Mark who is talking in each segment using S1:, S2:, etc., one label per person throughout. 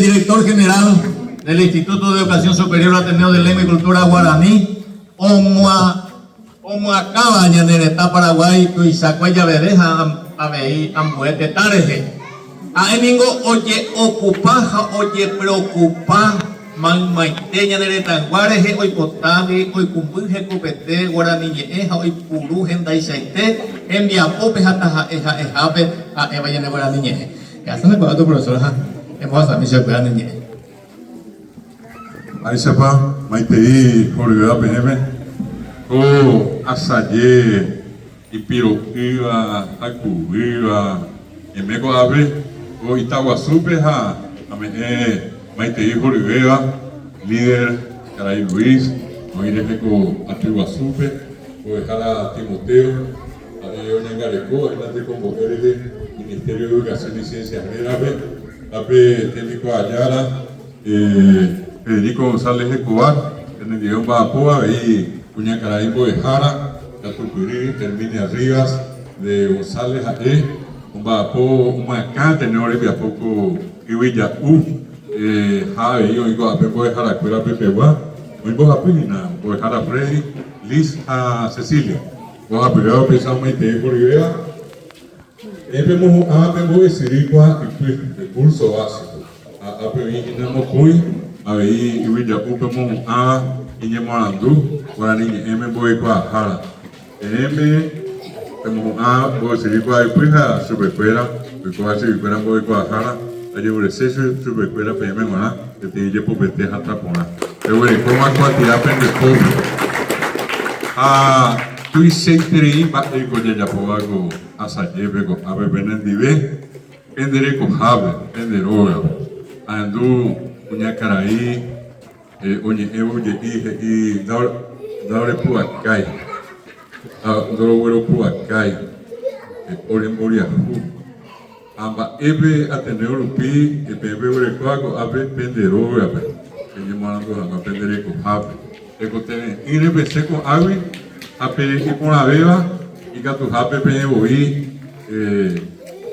S1: el director general del Instituto de Educación Superior Ateneo de Lengua y Cultura Guaraní, omoakãva ñane retã Paraguái tuichakue javeve ha avei ambue tetã rehe. Ha'e ningo ojeokupa ha ojepreokupa maymaite ñane retãygua rehe oipotágui oikũmby hekopete guarani ñe'ẽ ha oipuru hendaichaite hembiapópe ha taha'e ha'ehápe ha'éva ñane guarani ñe'ẽ. Ehasána ko'ág̃a profesor ha embohasami chupekuéra ne ñe'ẽ.
S2: Mba'éichapa maitei horyvéva peẽme ko asaje ipiro'ýva, hakuvýva, ñaime ko'ápe ko ita guasúpe ha ame'ẽ maitei horyvéva líder karai Luis oĩ rehe ko aty guasúpe, mbo'ehára Timoteo ha'e oñangareko hína tekombo'e rehe Ministerio de Educación y Ciencias rérape ha pe tembikuaajára Federico González Escobar, penendive omba'apo avei kuñakarai mbo'ehára katupyry Herminia Rivas de González ha'e omba'apo omyakã Ateneo rembiapo ko yvyja'u ha avei oĩ ko'ápe mbo'eharakuéra pepegua, oĩ mbohapy hína, mbo'ehára Freddy, Liz ha Cecilia. Mbohapyvéva upéicha omaitei horyvéva. Peẽ pemohu'ã pembo'esyry kuaapypy, pe curso básico, ha ápe oĩ hína mokõi avei yvyja'u pemohu'ãva iñemoarandu guarani ñe'ẽme mbo'ekuaahára. Peẽme pemohu'ã mbo'esyry kuaapypy ha chupekuéra oikóva chuguikuéra mbo'ekuaahára, ajeurese chupekuéra peẽme g̃uarã peteĩ jepopete hatã porã. Peguerekóma kuatia pende pópe. Ha tuichaiterei mba'éiko jajapóva ko Asajépe ko'ápe penendive, pende rekohápe, pende rógape. Ahendu kuñakarai oñe'ẽvo je'i he'i ndaorepu'akái ha ndorogueropu'akái ore mboriahu. Ha mba'épe Ateneo rupi peẽ peguerekóva ko'ápe pende rógape, peñemoarandu hag̃ua pende rekohápe. Tekotevẽ'ỹre pesẽ ko'águi ha pe iporãvéva ikatuhápe peẽ voi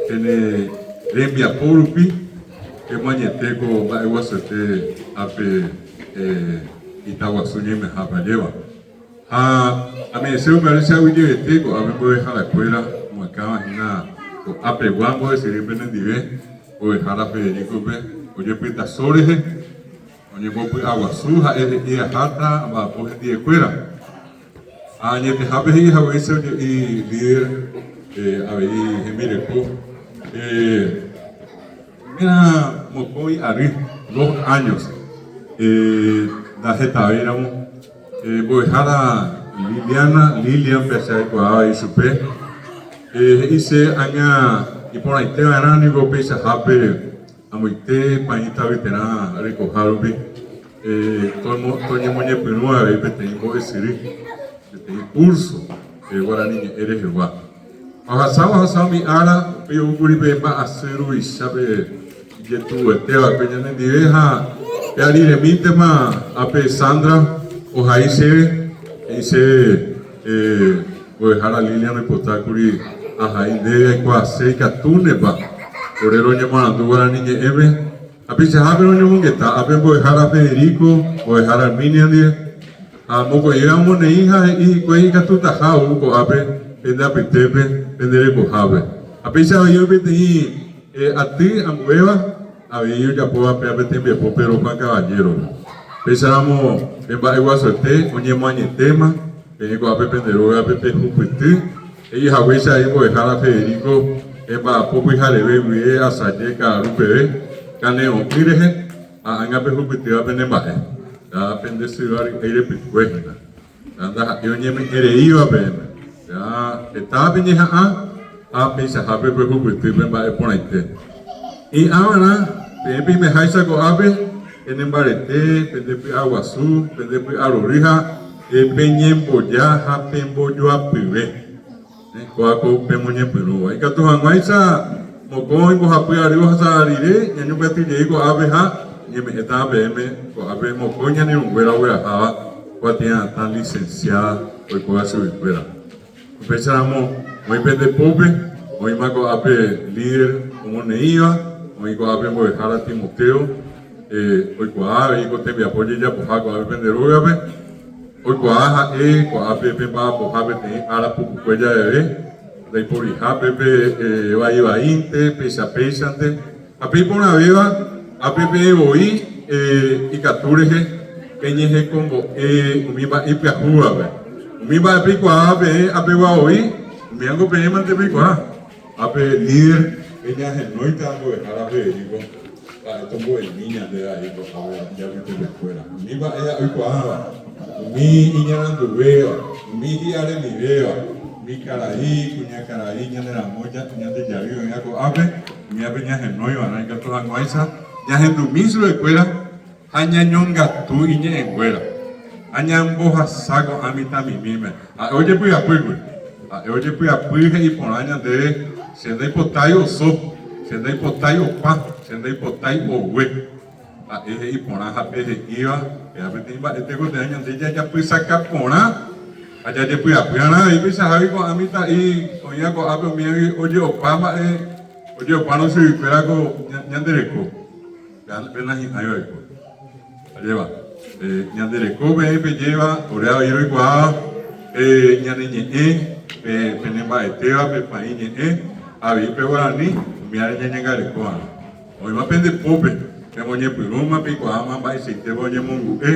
S2: pene rembiapo rupi pemoañete ko mba'eguasuete ápe itaguasu ñaimehápe ajéva. Ha ame'ẽse upévare che aguyjevete ko'ápe mbo'eharakuéra omoakãva hína ko'ápegua mbo'esyry penendive, mbo'ehára Federico-pe ojepytaso rehe, oñembopy'aguasu ha'e he'i aháta amba'apo hendiekuéra. Ha añetehápe he'i haguéicha oje'i líder avei hembireko. Primera mokõi ary, dos años, ndahetavéiramo mbo'ehára Liliana, Lilian pe che aikuaáva ichupe, he'i che aña iporãite va'erã niko peichahápe amoite Paĩ Tavyterã rekoha rupi toñemoñepyrũ avei peteĩ mbo'esyry, peteĩ curso guarani ñe'ẽ rehegua. Ha ohasávo ohasa umi ára, upéi oúkuri pe mba'asy ruvicha pe ijetu'uetéva'ekue ñanendive ha pe ariremíntema ápe Sandra ohai chéve, he'i chéve mbo'ehára Lilian oipotákuri ahai ndéve aikuaase ikatúnepa ore roñemoarandu guarani ñe'ẽme ha peichahápe roñomongeta ápe mbo'ehára Federico, mbo'ehára Herminia ndive. Ha mokõive omoneĩ ha he'i hikuái ikatutaha ou ko'ápe pende apytépe pende rekohápe. Ha péicha avei oĩ peteĩ aty ambuéva avei ojapóva péva pe tembiapo Pedro Juan Caballero-pe. Péicharamo pe mba'eguasuete oñemoañetéma peẽ ko'ápe pende rógape pehupyty, he'i haguéicha avei mbo'ehára Federico emba'apo pyhareve guive asaje ka'aru peve kane'õ'ỹ rehe. Ha ág̃a pehupytýva pene mba'e, ha pende syva ry'ái repykue hína, ha ndaha'éi oñeme'ẽ reíva peẽme, ha heta peñeha'ã ha peichahápe pehupyty pe mba'e porãite. Hi'ãva'erã peẽ peimeháicha ko'ápe, pene mbarete, pende py'aguasu, pende py'arory ha peñemboja ha pembojoapyve. Kóa ko pemoñepyrũva. Ikatu hag̃uáicha mokõi mbohapy ary ohasa rire ñañombyaty jey ko'ápe ha ñeme'ẽtava peẽme ko'ápe mokõi ñane irũnguéra ogueraháva kuatia'atã licenciada oikóva chuguikuéra. Upéicharamo oĩ pende pópe, oĩma ko'ápe líder omoneĩva, oĩ ko'ápe mbo'ehára Timoteo. Oikuaa avei ko tembiapo ojejapoha ko'ápe pende rógape. Oikuaa ha'e ko'ápe pemba'apoha peteĩ ára pukukue javeve, ndaiporihápe pe vai vaínte, péicha péichante. Ha pe iporãvéva, ápe peẽ voi ikatu rehe peñehekombo'e umi mba'e ipyahúvape. Umi mba'e peikuaáva peẽ apegua voi, umívango peẽmante peikuaa. Ha pe líder peñahenóita mbo'ehára Federico ha'e tombo'emi ñande avei ko'ápe ijapytepekuéra. Umi mba'e oikuaáva, umi iñaranduvéva, umi hi'aremivéva, umi karai, kuñakarai ñane ramo ñande jay oĩva ko'ápe, umíva peñahenói va'erã ikatu hag̃uáicha ñahendumi chupekuéra ha ñañongatu iñe'ẽnguéra, ha ñambohasa ko'ã mitãmimíme. Ha'e ojepy'apýgui. Ha'e ojepy'apy he'i porã ñandéve, Che ndaipotái oso, che ndaipotái opa, che ndaipotái ogue. Ha'e he'i porã ha pe he'íva, péva peteĩ mba'e tekotevẽ ñande jajapysaka porã ha jajepy'apy'arã avei peichahágui ko'ã mitã'i oĩva ko'ápe umívagui oje'opa mba'e oje'opárõ chuguikuéra ko ñande reko. Pe nahi'ãi va'ekue. Ajépa, ñande reko peẽ pejéva, ore avei roikuaáva pe ñane ñe'ẽ, pe pene mba'etéva, pe paĩ ñe'ẽ, avei pe guarani, umíare ñañangareko va'erã. Oĩma pende pópe, pemoñepyrũma peikuaáma mba'eichaitépa oñemongu'e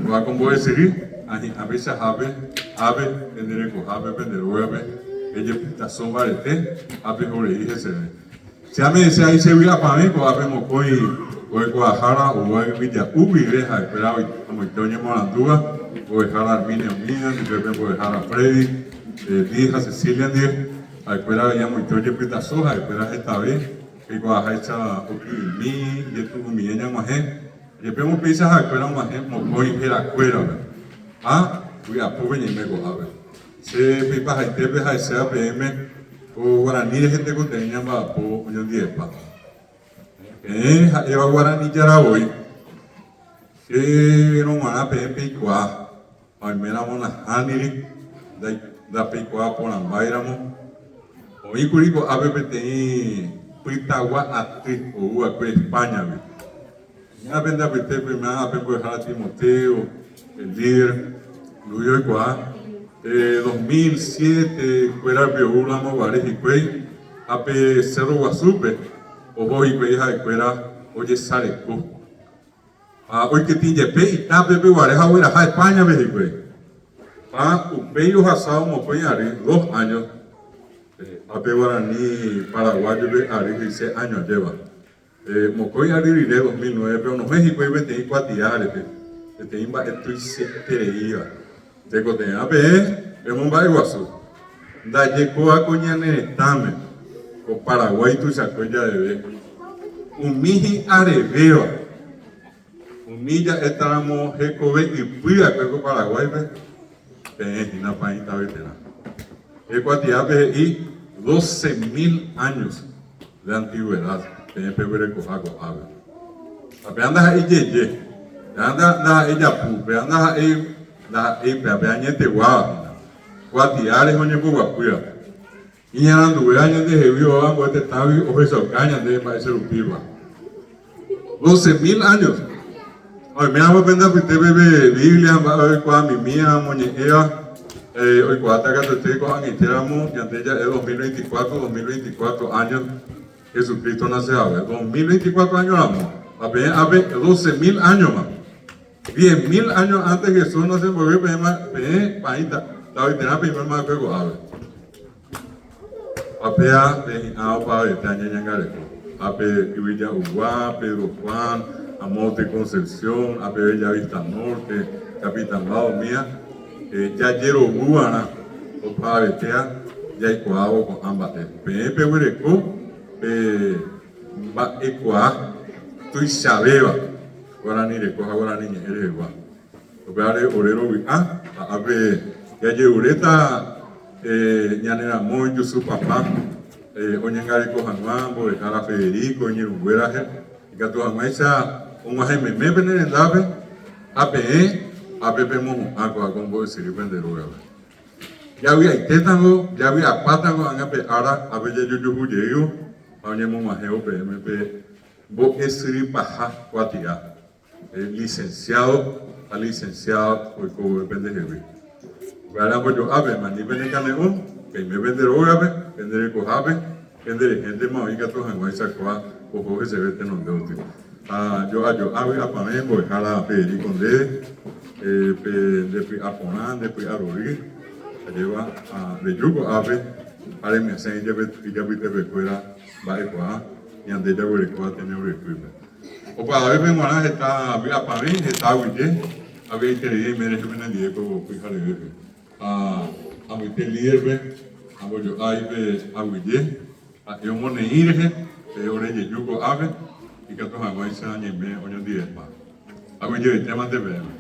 S2: kóva ko mbo'esyry, ha hi'ã peichahápe, ápe, pende rekohápe, pende rógape, pejepytaso mbarete ha pehorei heseve. Che ame'ẽse ai che vy'apavẽ ko'ápe mokõi oikuaahára oúva yvyja'u guive ha'ekuéra amoite oñemoarandúva, mbo'ehára Arminio Mina ndive pe mbo'ehára Freddy, Liz ha Cecilia ndive, ha'ekuéra avei amoite ojepytaso, ha'ekuéra hetave peikuaaháicha oky'ymi, ijetu'umie ñag̃uahẽ, jepémo péicha ha'ekuéra og̃uahẽ mokõi herakuérape ha vy'apópe ñaime ko'ápe. Che pe ipahaitépe ha'eséva peẽme ko guarani rehe tekotevẽ ñamba'apo oñondivepa. Peẽ ha'éva guarani jára voi. Chérõ g̃uarã peẽ peikuaa, ha oiméramo nahániri, ndapeikuaa porãmbáiramo, oĩkuri ko'ápe peteĩ pytagua aty ouva'ekue España-gui. Ña pende apytépe oime'ã pe mbo'ehára Timoteo, el líder, Luis oikuaa, pe 2007 kuérape ou ramo guare hikuái ha pe Cerro Guasúpe oho hikuái ha'ekuéra ojesareko. Ha oikytĩ jepe itápe pe guare ha ogueraha España-pe hikuái. Ha upéi ohasávo mokõi ary, dos años, ha pe guarani paraguáyope ary he'ise año ajéva. Mokõi ary rire 2009-pe onohẽ hikuái peteĩ kuatia rehe, peteĩ mba'e tuichaitereíva. Tekotevẽva peẽ pemomba'eguasu. Ndajekóva ko ñane retãme, ko Paraguái tuichakue javeve, umi hi'arevéva, umi ja'étaramo hekove ypy va'ekue ko Paraguáipe, peẽ hína paĩtaveterã. Pe kuatiápe he'i doce mil años de antigũedad peẽ peguerekoha ko'ápe. Ha péva ndaha'éi jeje, péva ndaha'éi japu, péva ndaha'éi ndaha'éi péva, pe añeteguáva hína. Kuatia rehe oñemboguapýva. Iñaranduvéva ñandehegui ováva ambue tetãgui ohechauka ñande mba'éicha rupípa. Doce mil años. Ha oiméramo pende apytépe pe Biblia mba'e oikuaamimíva omoñe'ẽva, oikuaáta katuete ko'ag̃aitéramo ñande ja'e 2024, 2024 años Jesucristo nace hague. 2024 años ramo. Ha peẽ ápe doce mil años-ma. Diez mil años antes Jesús nace mboyve peẽma peẽ paĩta taviterã peiméma va'ekue ko'ápe. Ha péa pe hi'ã opavavete añeñangareko. Ha pe Yvyja'ugua, Pedro Juan, Amote Concepción, ha pe Bella Vista Norte, Capitán Bado umía, jajerovu va'erã opavavetéa jaikuaávo ko'ã mba'e. Peẽ peguereko pe mba'ekuaa tuichavéva guarani reko ha guarani ñe'ẽ rehegua. Upévare ore rovy'a ha ápe jajeruréta ñane ramói Jusu Papa oñangareko hag̃ua mbo'ehára Federico iñirũnguéra rehe, ikatu hag̃uáicha og̃uahẽ meme pene rendápe ha peẽ ápe pemohu'ã ko'ã ko mbo'esyry pende rógape. Javy'aitétango, javy'apátango ág̃a pe ára ápe jajojuhu jeývo ha oñemog̃uahẽvo peẽme pe. Mbo'esyry paha kuatia, licenciado ha licenciada oiko vove pendehegui. Upévare ambojo'ápe, ani penekane'õ, peime pende rógape, pende rekohápe, pende rehéntema oĩ katu hag̃uáicha kóa oho heseve tenonde oty. Ha jo'a jo'a vy'apavẽ mbo'ehára Federico ndéve, pe nde py'a porã, nde py'a rory, ajéva reju ko'ápe ha remyasẽ ijapytepekuéra mba'ekuaa ñande jaguerekóva Ateneo ryepýpe. Opavavépe g̃uarã heta vy'apavẽ, heta aguyje, avy'aiterei aime rehe penendive ko pyharevépe. Ha amoite líder-pe, ambojo'ái pe aguyje, ha'e omoneĩ rehe pe ore jeju ko'ápe, ikatu hag̃uáicha ñaime oñondivepa. Aguyjevetémante peẽme.